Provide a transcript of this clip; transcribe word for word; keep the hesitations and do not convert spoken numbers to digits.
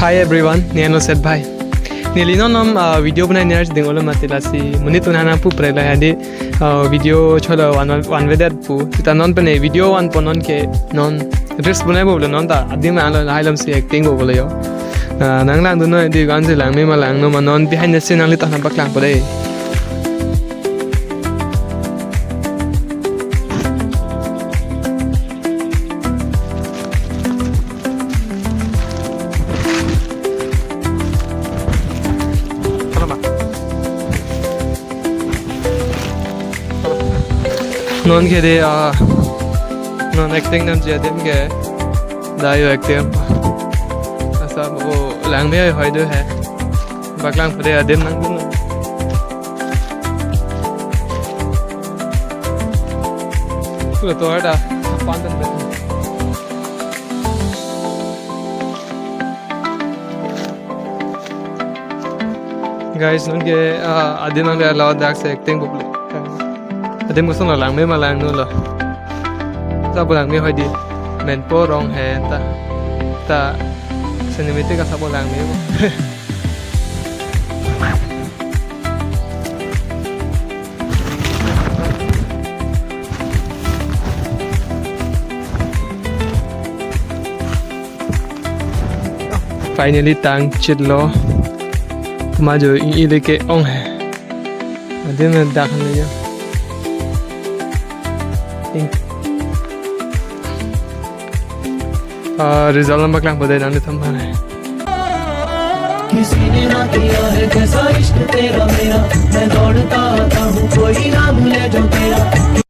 Hi everyone, ne ano set bhai. Neli non non, ah, video banai ner ding olo mati lasi monit un hana pu pre la hadi, ah, video cholo one, one way that pu. Sita non pene video one po non ke non reels banai bo bole non ta adim alo hai lam si acting bo bole yo. Ah, nang langdun noi di gan si langme ma langno ma non behind the scene nangli ta nang paklangpo dei. Non ke dei, ah, non acting namji adim ke dai yo acting. Asa bo langme ahoi do he. Paklangpo dei adim nangdun. Kulo to ada pandan dei. Guys, non ke, ah, adim nang dia lo dak si acting bo bole. Adim kosonlo langme ma langno lo. Sa bo langme hoi di. Menpo rong he ta. Ta cinematic asa bo langme bo. Finally tang chit lo. Majo ing ile ke ong he. Adim dak han yo. Ing. Ah, result nang paklangpo dei nanglitum aphan he. किसी ने ना किया है जैसा इश्क तेरा मेरा, मैं दौड़ता आता हूँ, कोई नाम ले जो तेरा।